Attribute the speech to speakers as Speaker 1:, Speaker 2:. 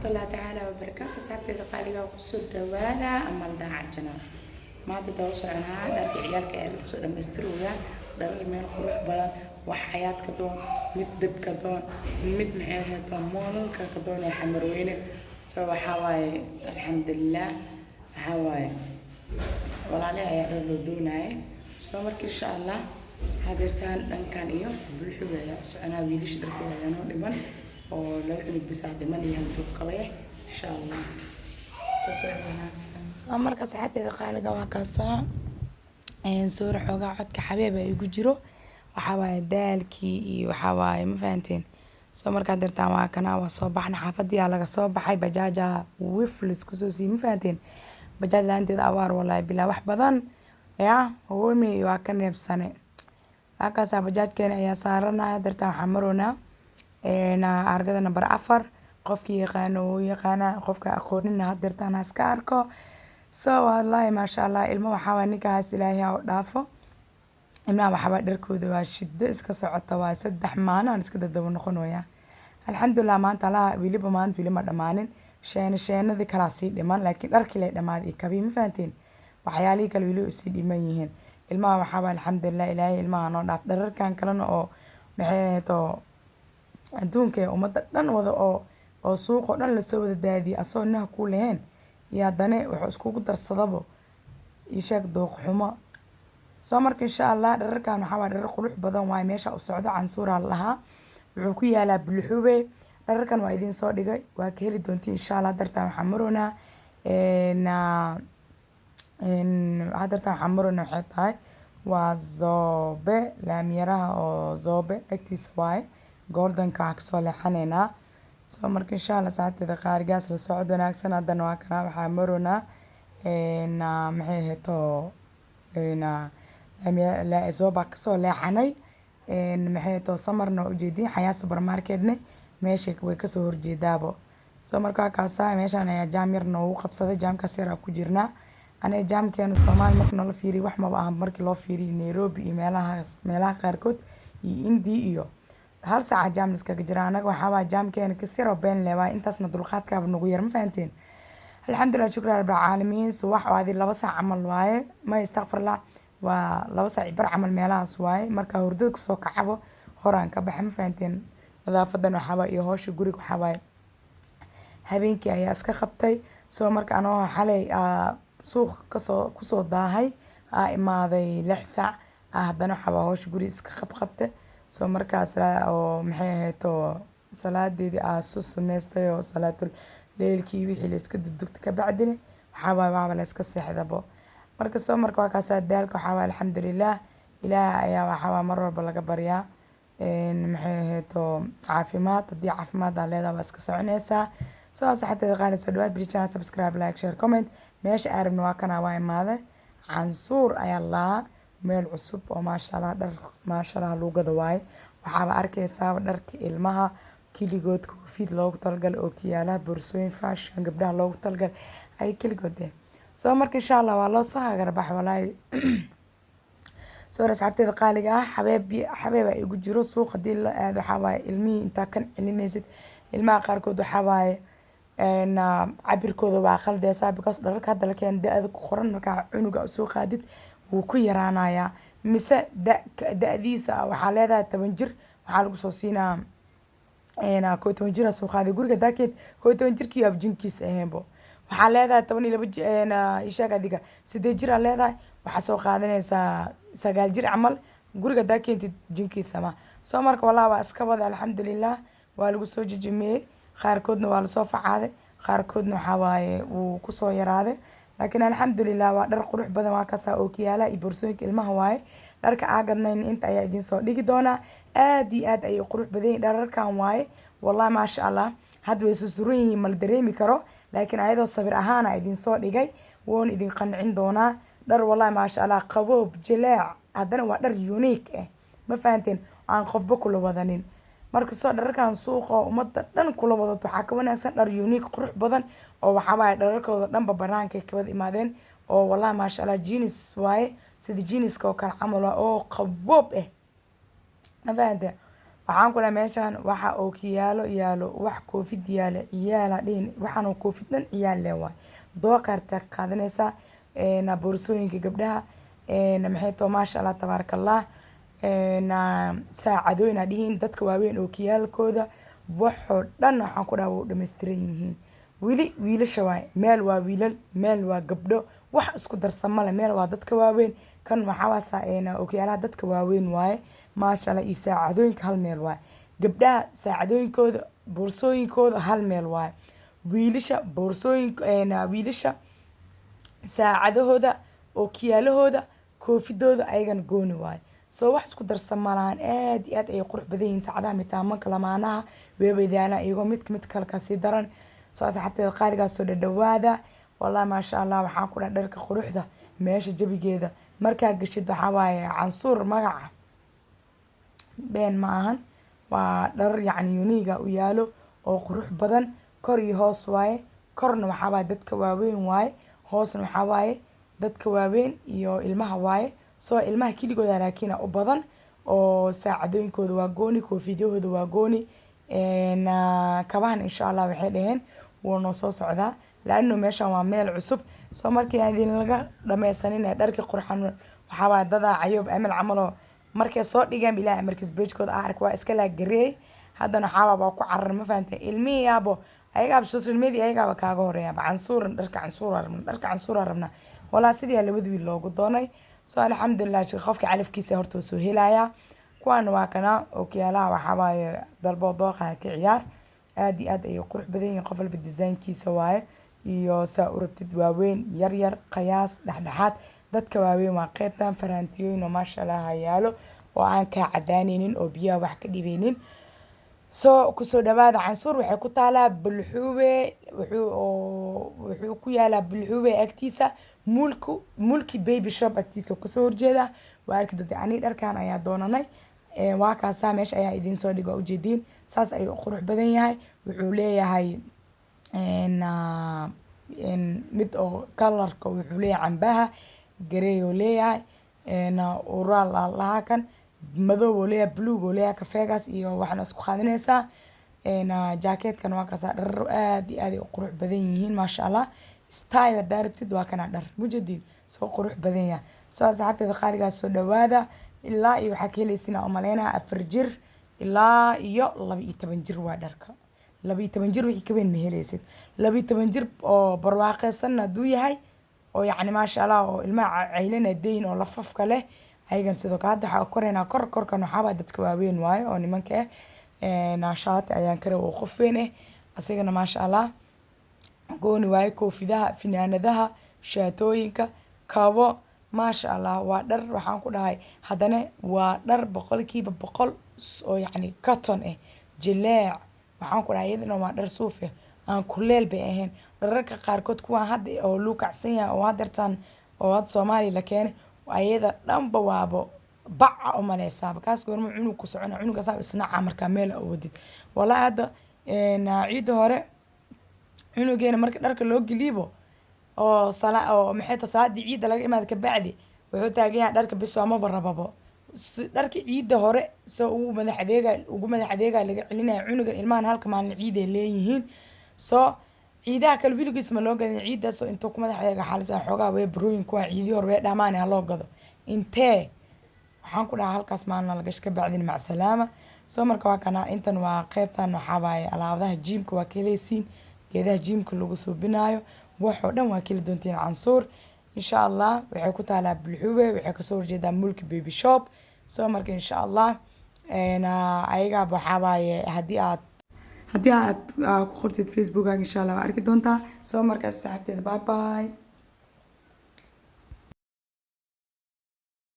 Speaker 1: Waraxmatullaahi tacaala wabarakaatu. Asxaabteeda qaaliga, kusoo dhawaada Amal Daaca Channel. Maanta daba soconaa dharka ciyaalka ee lasoo dhamaystirooyaa, dharar meel qurux badan, wax xayaad ka doon, mid dib ka doon, mid maxay ahayd, moolalka ka doon oo Xamarweyne. So waxaa waaye, alxamdulilah, waxaa waaye walaale ayaa dhar loo doonayay. So marka insha Allah hadeertaan dhankan iyo Bulxuga ayaa u soconaa. Wiilasha dharkooda ayaa noo dhiman oo laba cunug bisaa dhiman iyo hal joog kaba eh, insha Allah. Iska socod wanaagsan. So marka asxaabteeda qaaliga, waa kaasaa soora xoogaa codka xabeeb ay igu jiro. Waxaa waaye daalkii iyo waxaa waaye, ma fahanteen? So markaa dirtaan waa kana, waa soo baxna, xaafadii aa laga soo baxay, bajaaja wif laisku soo siiyey, ma fahanteen? Bajaaj la-aanteed abaar, wallahi bilaa wax badan ya hoomey waa ka neebsane. Halkaasaa bajaajkeena ayaa saaranaya. Dartaan waxaa maroonaa argada number 4. Qofkii yaqaano wuu yaqaanaa, qofka aqoonina hadeertaan ha iska arko. So wallahi maasha Allah, ilmo waxaa waay ninkaas Ilaahay ha u dhaafo. Ilmaha waxaa waay dharkooda waa shiddo iska socota, waa 3 maalin aan iska dadaba noqonoya. Alxamdulilah, maanta alaha weliba maanta weli ma dhammaanin, sheena sheenadii kalaa sii dhiman, laakiin dharkii lay dhamaaday iyo kabii, ma fahanteen? Waxyaalihii kale weli usii dhiman yihiin. Ilmaha waxaa waay, alxamdulilah, Ilaahay ilmaha noo dhaaf. Dhararkan kalena oo maxay ahayd oo adduunka ee ummadda dhan wada oo suuq oo dhan lasoo wada daadiyay, asoo naha ku lahayn iyo haddana wuxuu iskugu darsadabo ii sheeg dooq xumo. Soo marka insha Allah dhararkan waxaa waay dharar qurux badan waaye. Meesha u socdo Cansuuraa la lahaa, wuxuu ku yaalaa Bulxube. Dhararkan waa idiin soo dhigay, waa ka heli doontiin insha Allah. Dartaan waxaa maroonaa, hadartaan waxaa maroonaa, waxay tahay waa Zoobe, laamiyaraha oo Zoobe agtiisa waaye. Goordanka waxaa kasoo leexaneynaa. So marka insha Allah saacadteeda qaarigaas la socod wanaagsan. Haddana waa kana, waxaa maroonaa, maxay ahayd, Zooba kasoo leexanay, maxay ahayd, samarna waa ujeedin, Xayaa Supermarketne meesha way kasoo horjeedaabo. So marka waa kaasa, meeshaan ayaa jaam yar noogu qabsaday, jaamkaas yar aa ku jirnaa. Aniga jaamkeena Soomaali marka noola fiiriyo wax maba aha, markii loo fiiriyo Nairobi iyo meelahaas, meelaha qaarkood iyo India iyo hal saaca jaam iskaga jira. Anaga waxaa waaya jaamkeena kas yar oo been leh waay, intaasna dulqaadkaaba nagu yar, ma fahanteen? Alxamdulilah, shukri rabbil caalamiin. Subax waadi 2 saac camal waaye, ma istakfirlah, waa 2 saac bar camal meelahaas waaye. Marka hurdada kasoo kacabo horaan ka baxa, ma fahanteen? Nadaafadan waxaa waaye iyo howsha guriga waxaa waaye habeenkii ayaa iska qabtay. So marka anoo xalay suuq kasoo kusoo daahay aa imaaday 6 saac, haddana waxaa waa howsha guriga iska qabqabtay. So markaas oo maxay ahayd oo salaadeedii aa soo suneystay oo salaatul leylkii wixii la iska dudugtay, kabacdina waxaa waaye waaba la iska seexdabo. Marka soo marka waa kaasaa daalka. Waxaa waaye alxamdulilah, Ilaah ayaa waxaa waa mar walba laga baryaa, maxay ahayd oo caafimaad. Haddii caafimaad aa leedahay, waa iska soconaysaa. So asxaabteeda qaali, soo dhawaad bridge channel, subscribe, like, share, comment. Meesha aan rabno waa kana, waa imaaday. Cansuur ayaa lahaa, meel cusub oo maasha Allah, dhar maasha Allah lagu gado waaye. Waxaaba arkaysaa dharka ilmaha keligood, koofiyad loogu talagalay, ookiyaalaha, boorsooyin fashion gabdhaha loogu talagalay ay keligood eh. So marka insha Allah waa loo soo hagarbax walaahi. Soo asxaabteeda qaaliga ah, xabeeb xabeeb ay igu jiro. Suuq hadii la aado, waxaa waaye ilmihii intaa kan celinaysid, ilmaha qaarkood waxaa waaye cabirkooda waa khaldeysaa, because dhararka hadda la keeno da-da ku qoran markaa cunuga usoo qaadid wuu ku yaraanayaa, mise da da-diisa waxaa leedahay 10 jir, waxaa lagu soo siinaa 11 jir. Soo qaaday guriga daakeed, 11 jirkii ab jinkiis ahaynbo. Waxaa leedahay 12, ishaag adiga 8 jir aa leedahay, waxaa soo qaadanaysaa 9 jir camal, guriga hadaa keentid jinkiisa ma. Soo marka wallahi waa iska wada, alxamdulilah, waa lagu soo jijimiyey. Qaarkoodna waa lasoo facaaday, qaarkoodna waxaa waaye wuu kusoo yaraaday, laakiin alxamdulilah waa dhar qurux badan. Waa kasaa ookiyaalaha iyo boorsooyinka ilmaha waaye. Dharka aa gadnayn inta ayaa idiin soo dhigi doonaa. Aad iyo aad ayay qurux badan yihiin dhararkan waaye, wallahi maasha Allah. Hadda way susuran yihiin, mala dareemi karo, laakiin ayadoo sawir ahaana idin soo dhigay, wuuna idin qancin doonaa. Dhar wallahi maasha Allah, qaboob jileec, haddana waa dhar unique ah, ma fahanteen? Aan qofba kula wadanin. Marka soo dhararkan suuqa oo ummadda dhan kula wadato waxaa ka wanaagsan dhar unique qurux badan oo waxaa waaye dhararkooda dhanba banaanka ka wada imaadeen oo wallahi maasha Allah jeans waaye, sida jeanska oo kale camal waa oo qaboob ah, ma fahanteen? Waxaan ku dhahay meeshan waxa ookiyaalo yaalo, wax koofid yaalo, ciyaal dhihin, waxaan koofid dhan ciyaal leh waay. Dooqa hartaa ka qaadanaysaa, boorsooyinka gabdhaha, maxay too, maasha Allah tabaaraka Allah, saacadooyin aa dhihin, dadka waaweyn ookiyaalkooda, waxoo dhan waxaan ku dhahay wuu dhammaystiran yihiin. Weli wiilasha waay, meel waa wiilal, meel waa gabdho, wax isku darsan male. Meel waa dadka waaweyn, kan waxaa waa ookiyaalaha dadka waaweyn waaye, maasha Allah, iyo saacadooyinka hal meel waaye. Gabdhaha saacadooyinkooda, boorsooyinkooda hal meel waaye. Wiilasha boorsooyinka, wiilasha saacadahooda, ookiyaalahooda, koofidooda ayagana gooni waaye. Soo wax isku darsan malahan. Aad iyo aad ayay qurux badan yihiin saacadaha mitaamanka lamaanaha weebeydaana, iyagoo mid mid kale kasii daran. Soo asxaabteeda qaaligaas, soo dhadhawaada. Wallahi maasha Allah, waxaan ku dhahay dharka quruxda meesha jabigeeda markaa gashid waxaa waaye Cansuur magaca been ma ahan. Waa dhar yacni unique u yaalo oo qurux badan. Kor iyo hoos waaye. Korna waxaa waaye dadka waaweyn waaye, hoosna waxaa waaye dadka waaweyn iyo ilmaha waaye. Soo ilmaha keligooda laakiin u badan oo saacadooyinkooda waa gooni, koofiyadahooda waa gooni. Kabahan insha Allah waxay dhaheen wuu noo soo socdaa, laano meeshan waa meel cusub. Soo markii aan idin laga dhameysanin dharkii qurxan, waxaa waaye dadaa cayoob amal camaloo markay soo dhigeen, ilaahay amarkiis page-kooda ah ark, waa iska laagareeyay. Haddana waxaa waa ku carar, ma fahantay? Ilmihii yaabo ayagaaba social media ayagaaba kaaga horeeyaaba. Cansuuran, dharka Cansuura rabna, dharka Cansuura rabna. Walaa sidii labada wiil loogu doonay. So alxamdulilah, sheekh qofka calafkiisa horta soo helayaa. Kuwaana waa kana ookiyaalaha, waxaa waaye dalbo, dooqa ka ciyaar. Aad iyo aad ayay qurux badan yihiin. Qof walba design-kiisa waaye iyo saa u rabtid, waaweyn, yar yar, qiyaas, dhexdhexaad. Dadka waaweyn waa qeybtan. Faraantiyooyin oo maasha Allah yaalo oo aan kaa cadaaneynin oo biyaha wax ka dhibeynin. Soo kusoo dhawaada Cansuur. Waxay ku taalaa Bulxube, wuxuu ku yaalaa Bulxube agtiisa, Mulku Mulki Baby Shop agtiisa oo kasoo horjeeda. Waa arki doonta. Aniga dharkan ayaa doonanay, waa kaasaa meesha ayaa idiin soo dhig, waa ujeediin. Saas ayuu u qurux badan yahay. Wuxuu leeyahay mid oo color-ka, wuxuu leeyahay cambaha grey oo leeyahay, uraal lahaa, kan madow oo leeyahay, blue oo leeyahay, kafeegaas iyo waxaana isku qaadanaysaa. Jaakeetkan waa kaasaa. Dhar aad iyo aad ay u qurux badan yihiin, maasha Allah. Style haddaa rabtid, waa kana dhar mujadiin soo qurux badan yahay. Soo asxaabteeda qaaligaas, soo dhawaada. Ilaa iyo waxaa ka helaysiin aan umaleynaya 4 jir ilaa iyo 12 jir waa dharka. 12 jir wixii ka weyn ma helaysid. 12 jir oo barwaaqeysan hadduu yahay oo yacni maasha Allah oo ilmaha caylana deyn oo lafafka leh ayagan sidoo kale. Hadda waxaa koraynaa kor. Korkan waxaabaa dadka waaweyn waaye oo nimanka ah. Shaati ayaan ka rabay oo qof weyn ah, asigana maasha Allah gooni waaye. Koofidaha, finaanadaha, shaatooyinka, kabo, maasha Allah. Waa dhar waxaan ku dhahay haddana waa dhar 100% oo yacni cotton ah, jileec. Waxaan ku dhahay iyadana waa dhar suuf ah, aan kuleel bay ahayn. Dhararka qaarkood kuwaan hadda oo luu kacsan yahay oo haddeertaan oo hadda Soomaaliya la keenay, ayada dhanba waaba baca umaleysaaba. Kaas goorma cunug ku socona, cunugaas isnaca markaa meel wadid. Wallahi hadda ciidda hore cunugeena marka dharka loo geliibo oo sala oo maxay tahay, salaadii ciidda laga imaado kabacdi, wuxuu taagan yahay dharka bis amaba rababo. Dharka ciidda hore soo ugu madax adeega, ugu madax adeega laga celinaya cunugan. Ilmahan halka maalin ciid ay leeyihiin, soo ciidaha kale wiligiis ma loo gadin ciidaas oo intuu ku madax adeega xaalisa xoogaa way barooyin. Kuwan ciidihii hore way dhamaan, ha loo gado intee. Waxaan ku dhahaa halkaas maalin la gasho, kabacdina macsalaama. Soo marka waa kana. Intan waa qeybtan, waxaa waaye alaabadaha gym-ka waa ka heleysiin, geedaha gym-ka lagu suubinaayo, waxoo dhan waa ka heli doontiin Cansuur insha Allah. Waxay ku taalaa Bulxube, waxay kasoo horjeedaa Mulki Baby Shop. Soo marka insha Allah ayaga waxaa waaye haddii aad ku qortid Facebookaga, insha Allah waa arki doontaa. Soo markaas saaxiibteeda, bye bye.